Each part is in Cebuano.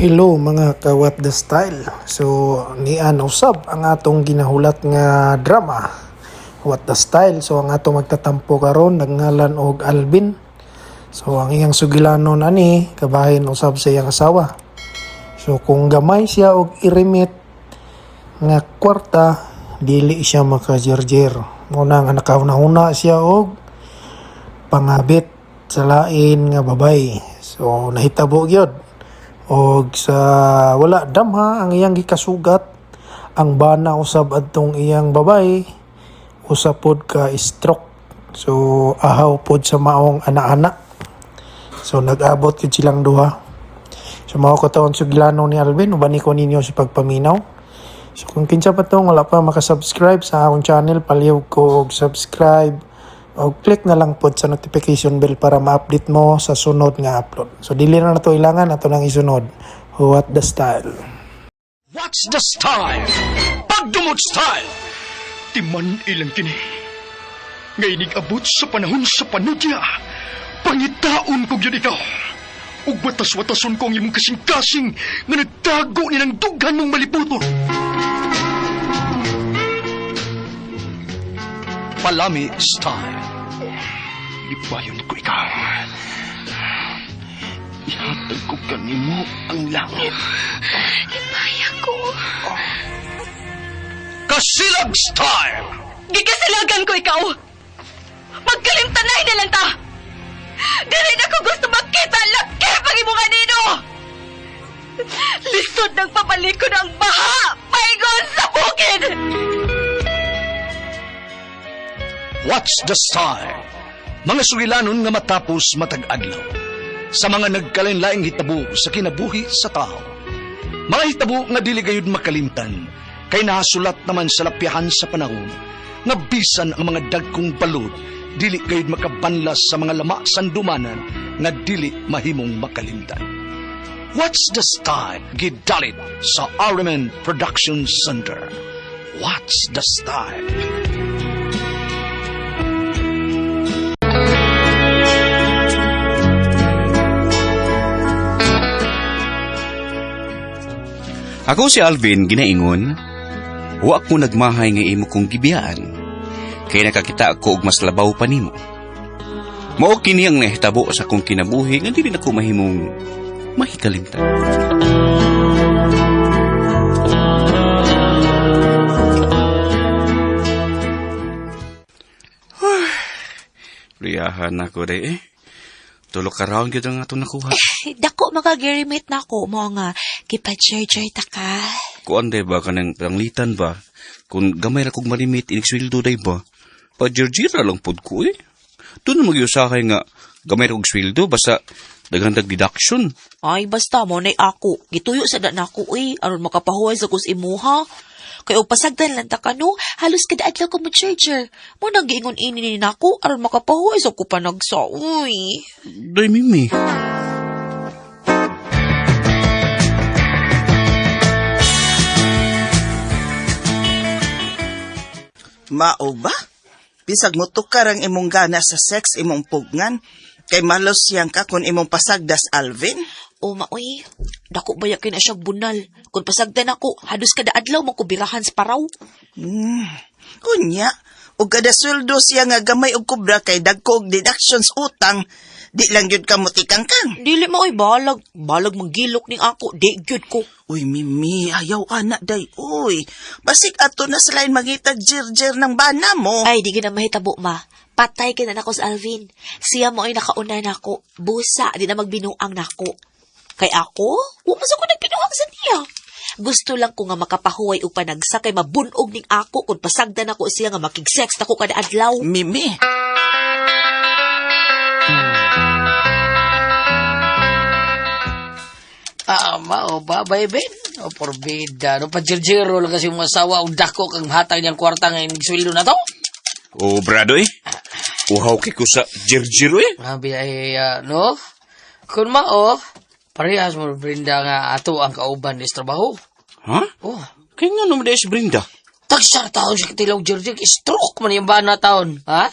Hello mga ka-What the Style. So nian usab ang atong ginahulat nga drama What the Style. So ang atong magtatampo karon nagngalan og Alvin. So ang iyang sugilanon ani kabahin usab sa iyang asawa. So kung gamay siya og irimit nga kwarta, dili siya makajerjer. Muna nga nakahuna-huna siya og pangabit sa lain nga babay. So nahitabo gyud. Og sa wala damha ang iyang gikasugat ang bana usab adtong iyang babay usa pod ka stroke. So ahaw pod sa maong ana-ana. So nag-abot gyud silang duha. So mao ko taon sugilano ni Alvin, uban ko ninyo sa pagpaminaw. So kung kinsa pa tong wala pa makasubscribe sa akong channel, palihog ko og subscribe o click na lang pod sa notification bell para ma-update mo sa sunod nga upload. So dili na nato ilangan, ato nang isunod. What the Style. What's the style? Pagdumot style! Timan ilang kini. Ngay abot sa panahon sa panudya. Pangitaon ko gyud ikaw. Ug watas-watason ko ang imong kasing-kasing nga nagtago ni ng dughan mong maliputon. Palami style. Libayon ko ikaw. Ihatag ko kanimo ang langit. Himaya ko. Kasilag style! Gikasilagan ko ikaw! Magkalimtanay na lang ta! Dili na ko gusto makita laki pag imong anino! Lisod ng papalikon ang baha! Paingon sa bukid! What's the style? Mga sugilanon nga matapos matag adlaw. Sa mga nagkalain-laing hitabo sa kinabuhi sa tao. Mga hitabo nga dili gayud makalimtan, kay nahasulat naman sa lapyahan sa panahon, nga bisan ang mga dagkong balod, dili gayud makabanlas sa mga lama sandumanan nga dili mahimong makalimtan. What's the style? Gidalit sa Armen Production Center. What's the style? Ako si Alvin ginaingon, wa ko nagmahay nga imo kong gibiyaan. Kay nakakita ako og mas labaw pa nimo. Mao kini ang nahitabo sa akong kinabuhi nga dili nako mahimong mahikalimtan. Riyahan ako day eh. Tulo ka round gyud ang atong nakuha. Dako makagirimit na ako mo nga gipa-charger ta ka. Kuan day ba kanang panglitan ba? Kung gamay ra kog malimit inig sweldo day ba? Pa-jerjira lang pod ko eh. Doon na magyusahay nga gamay ra kog sweldo basta daghan tag deduction. Ay basta mo nay ako. Gituyo sa da nako eh aron makapahuway sa kus imuha. Kay og pasagdan lang ta kano, halos kada adlaw ko mo charger. Mo nang giingon ini ni nako aron makapahuway sa ko panagsa. Uy. Day mimi. Mao ba? Bisag mo tukar ang imong gana sa sex imong pugnan, kay malos siyang ka kung imong pasagdas Alvin. O maoy, dako ba kay na siya bunal. Kung pasagdan ako, halos kada adlaw mo ko birahan sa paraw. Kunya, ug kada sweldo siya nga gamay og kubra kay dagko og deductions utang, di lang gyud ka motikang kang. Dili mo oy balag, balag manggilok ning ako, di gyud ko. Uy, Mimi, ayaw ana day, uy. Basig ato na sa lain mangitag jirjir ng bana mo. Ay, di gina mahitabo, ma. Patay ka na nako sa Alvin. Siya mo ay nakauna nako. Busa, di na magbinuang nako. Kay ako, wa man sa ko nagbinuang sa niya. Gusto lang ko nga makapahuway og panagsa kay mabunog ning ako kung pasagdan ako siya nga makig-sex nako kada adlaw. Mimi, Ah, mao ba, baby? O porbida. No, pajirjiro lang kasi yung asawa o dako kang hatag niyang kwarta ngayon sweldo na to. Oh, brado eh. Uhaw kay ko sa jerjiro eh. Grabe ay, no? Kung mao, parehas mo Brenda nga ato ang kauban ni sa trabaho. Ha? Oh, Kaya nga naman si Brenda. tagsar taon siya katilaw jirjir, stroke man yung bana taon. Ha?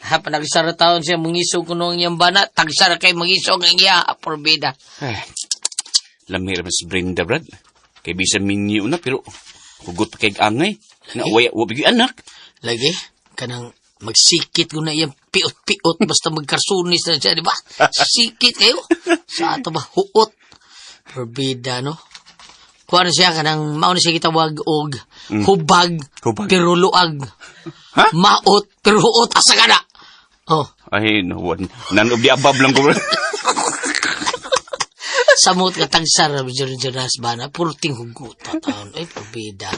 Ha, panagsar taon siya mangisog kuno ang iyang bana, tagsar kay mangisog ang iya, porbida. Eh, Lami ra man si Brenda, Brad. Kay bisan minyo na, pero hugot pa kay angay. Na, waya, wa bigay anak. Lagi, kanang magsikit ko na iyang piot-piot basta magkarsunis na siya, di ba? Sikit kayo. Sa ato ba, huot. Porbida, no? Kuha na siya, kanang mauna siya gitawag og hubag, Hubag. pero luag. Ha? Maot, pero huot. Asa ka na? Oh, Ay, no, one. None of the above lang ko, Brad. Samot ka tagsar na bana purting hugot taon ay pabida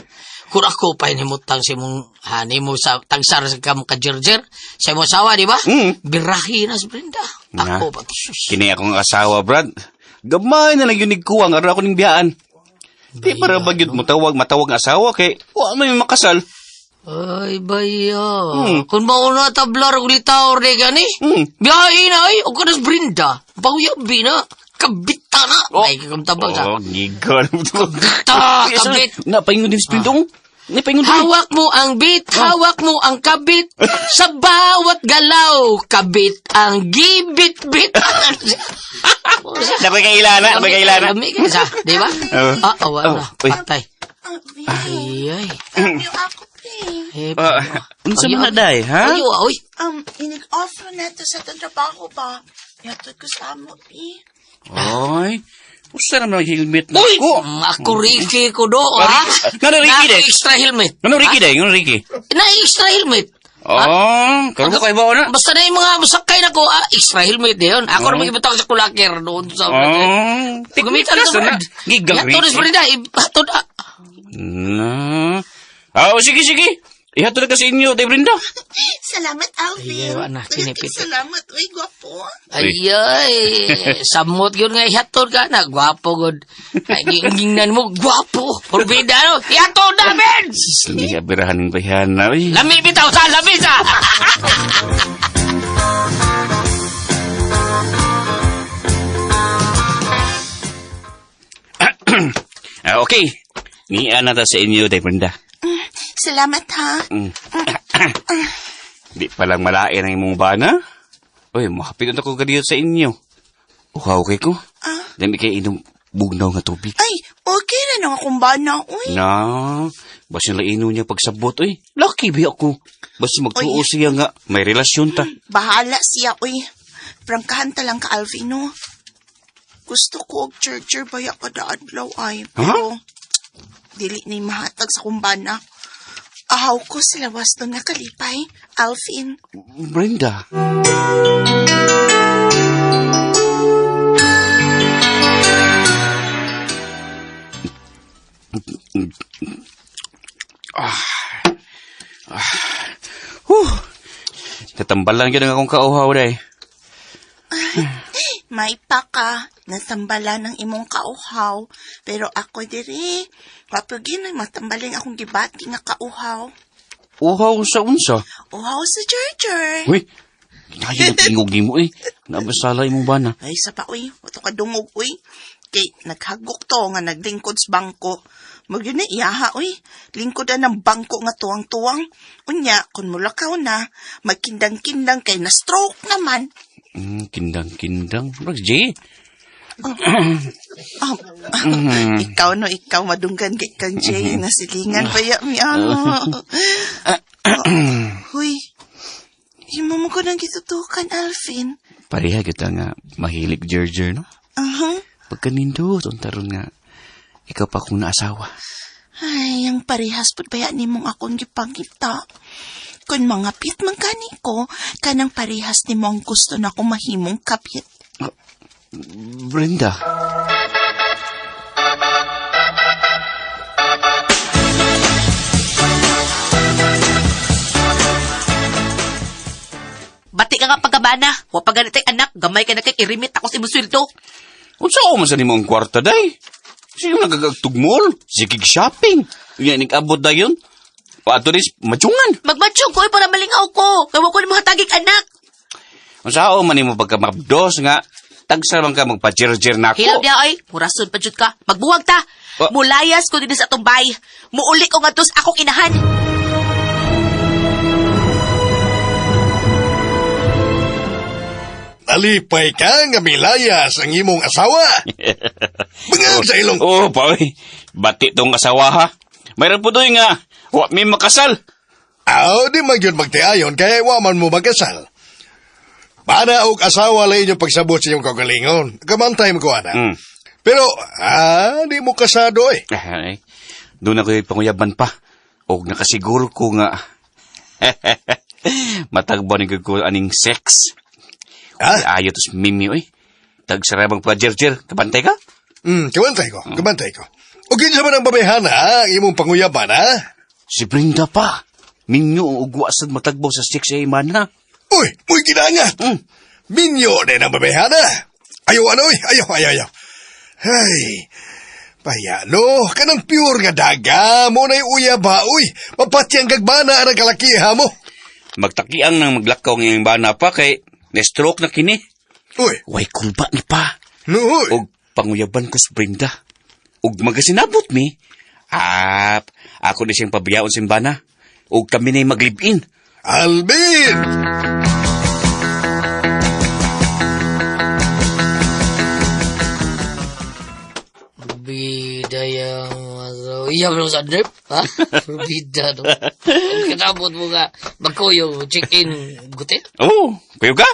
kun ako pa hinimutang sa imong hani mo sa tagsar sa kamo ka jerjer sa imong asawa di ba birahi na sa Brenda Na. ako pa sus Kini akong asawa, Brad. Gamay na lang yun nigkuwang, aron ako ning biyaan. Di para ba gyud mo tawag, matawag ang asawa kay wa may makasal. Ay baya kun mauna tablar og litaw ni gani biyahe na ay og kanas Brenda bawyabi na kabita na ay kakamtabang sa Oh, gigal. Kabita, kabit. Na paingon din sa Brenda. Na paingon din. Hawak mo ang bit, hawak mo ang kabit. Sa bawat galaw, kabit ang gibit-bit. Napay kailana, napay kailana. Lami ka sa, di ba? Oo. Ah, awa Oh, na. uy. Patay. Ay, ay. Yung ako, eh. Eh, Ah, unsa man na day, ha? Ayo, oy. Inig-offer na to sa itong trabaho ba? Yatod ko sa amo, eh. Ay, usa naman ang helmet na Uy! ko. Ako Ricky ko do, ha? Ngano Ricky, Na day? extra helmet. Ngano Ricky day? Ngano Ricky? Na extra helmet. Oh, karon ko kay ba na? Basta na yung mga masakay na ko, ah, extra helmet na yun. Ako na magibutang sa kulaker doon sa... Oh, Gamitan Teknikas ko, na. Brad. Gigang Yato rin, Ricky. Brenda. Ibato na. Na. Ah, oh, sige, sige. Ihatod na ka sa inyo, Day Brenda. Salamat, Alvin. Ay, wala na, kinipit. Salamat, uy, gwapo. Ay, ay, samot yun nga, ihatod ka na. Gwapo, god. Ay, gingnan mo, gwapo. Porbida, no? Ihatod na, Ben! Hindi abirahan ng bayana, uy. Lami bitaw sa, lami sa! Ah, okay. Ngian na ta sa inyo, Day Brenda. Salamat, ha? Di pa lang malain ang imong bana. Uy, makapit na ko kadiyo sa inyo. Uhaw kay ko. Ah. Dami kay inom bugnaw nga tubig. Ay, okay na nang akong bana, uy. Na, basta laino niya pagsabot, uy. Lucky ba ako? Basta magtuo Uy. siya nga, may relasyon ta. Bahala siya, uy. Prangkahan ta lang ka, Alvin, no? Gusto ko og churcher baya kada adlaw ay. Pero, dili ni mahatag sa kumbana. Ahaw ko sila wasto nga kalipay, Alvin. Brenda. Ah. Ah. Huh. Natambalan gyud ang akong kauhaw day. May pa ka, nasambala ng imong kauhaw. Pero ako diri, wapugin ay matambaling akong gibati nga kauhaw. Uhaw sa unsa? Uhaw sa churcher. Uy, kinayo ng tingog nimo eh. Nabasala imong bana. Ay, sa pa, uy. Wato ka dungog, uy. Kay, naghagok to nga naglingkod sa bangko. Magyun na iyaha, uy. Lingkod na ng bangko nga tuwang-tuwang. Unya, kung mulakaw na, magkindang-kindang kay na-stroke naman. Kindang-kindang. Brag, Jay. Oh, ikaw no, ikaw madunggan kay kang Jay. Nasilingan pa ya, mi ano. Oh, huy, himo mo ko nang gitutukan, Alvin. Pareha kita nga mahilig Jerjer, no? Uh-huh. Pagkanindot, ang taron nga, ikaw pa akong naasawa. Ay, ang parehas pud baya nimong akong gipangita. Kung mga pit man kani ko, kanang parehas nimo ang gusto na akong mahimong kapit. Brenda. Bati ka nga pagkabana. Wa pa ganit ay anak, gamay ka na kay irimit ako sa imong sweldo. Unsa ko man sa nimo ang kwarta, day? Sige nagagagtugmol. Sige shopping. Yan, nag-abot na yun. Pato rin, matyungan. Magmatsyong ko ay para malingaw ko. Kay wa ko nimo hatagig anak. Unsa ko man nimo pagka mabdos nga, tagsa man ka magpa-jerjer na ako. Hilaw niya ay, murason pa jud ka. Magbuwag ta. Oh. Mulayas ko dinhi sa atong bay. Muuli ko ngadto sa akong inahan. Nalipay ka nga milayas ang imong asawa. Bangag sa ilong. Oh, pa, oy. Bati tong asawa ha. Mayroon po doy nga, wa mi makasal. Aw, di man yun magtiayon kaya wa man mo magkasal. Bana og asawa lang inyong pagsabot sa inyong kaugalingon. Kamantay mo ko, ana. Pero, di mo kasado eh. Ay, doon ako yung panguyaban pa. Og nakasiguro ko nga matagbo ni ko aning sex. Ha? Ayaw tos mimi oy. Tagsarabang pa jer kabantay ka? Kabantay ko, kabantay ko. O kinsa man ang babayhana, ha? Ang imong panguyaban, ha? Si Brenda pa. Minyo ang ugwa sad matagbo sa sex ay mana. Uy, uy, kinangat! Minyo din ang babayhana. Ayaw, ano, uy, ayaw, ayaw, ayaw. Ay, payalo, kanang pure nga daga mo na'y uyaba, uy. Mapatyang gagbana ang kalakiha mo. Magtakiang nang maglakaw ngayong bana pa kay na-stroke na kini. Uy. Way kulba ni pa. No, uy. Og panguyaban ko si Brenda. Og magasinabot mi. Ah, ako na siyang pabayaon sa bana. Og kami na'y maglib-in. Alvin! Bida yung mga Iya mo sa drip, ha? Bida, no? Kung katabot mo nga, magkuyo, check-in, gutin. Oo, kuyo ka?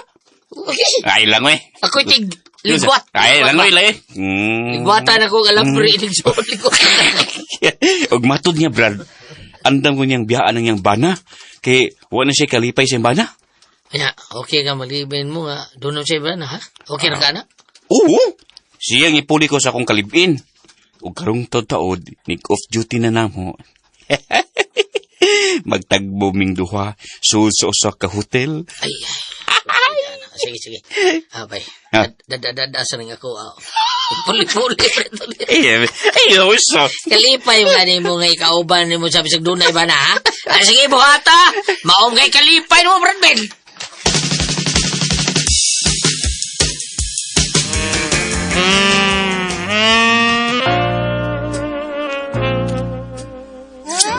Okay. Ay lang, eh. Ako'y tig, ligwat. Ay lang, oy, lay. Ligwatan ako, alam ko rin, ligwat. Og matod niya, Brad. Andam ko niyang biyaan ng niyang bana. Kay, wala na siya kalipay sa iyang bana. Kaya, okay ka, malibin mo nga. Doon na siya ba na, ha? Okay na ka na? Oo. Siyang ipuli ko sa akong kalibin. Ug karong taod, nig off duty na namo. Magtagbo ming duha, sud sa usa ka hotel. Ay, ay. Sige, sige. Ah, bay. Ha? Dadadada sa rin ako. Ah. Puli-puli. Ay, ay, uso. Kalipay nga ni mo nga ikauban ni mo sabi sa dunay ba na, ha? Ah, sige, buhata! Maom kay kalipay mo, Brad Ben!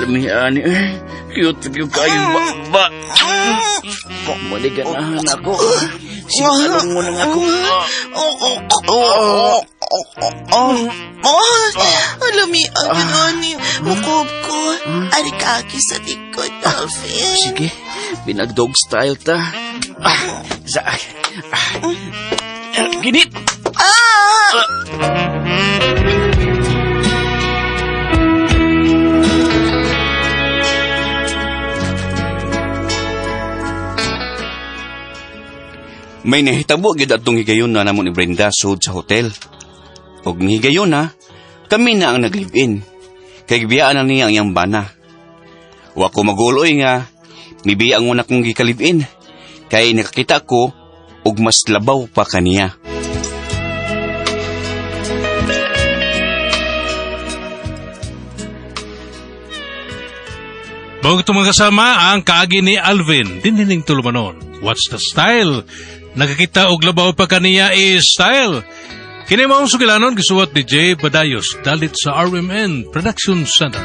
Lamihan ni eh. Cute cute kayo ba? Ba. Maliganahan ako. Sinalong mo nang ako. Oh, alami ang ani mukob ko. Ari kaaki sa likod, Alvin. Sige, pinag-dog style ta. Ah, sa ah. Ginit! Ah! May nahitabo gyud atong higayon na namo ni Brenda sud sa hotel. Ug higayon na, kami na ang nag-live-in. Kay gibiyaan na niya ang iyang bana. Wa ko maguloy nga, mibiya ang una kong gikalib-in. Kay nakakita ko, ug mas labaw pa kaniya. Bago itong mga kasama, ang kaagi ni Alvin, dinining tulumanon. What's the style? Nakakita og labaw pa kaniya is style. Kini maong sugilanon gisuwat ni Jay Badayos dalit sa RMN Production Center.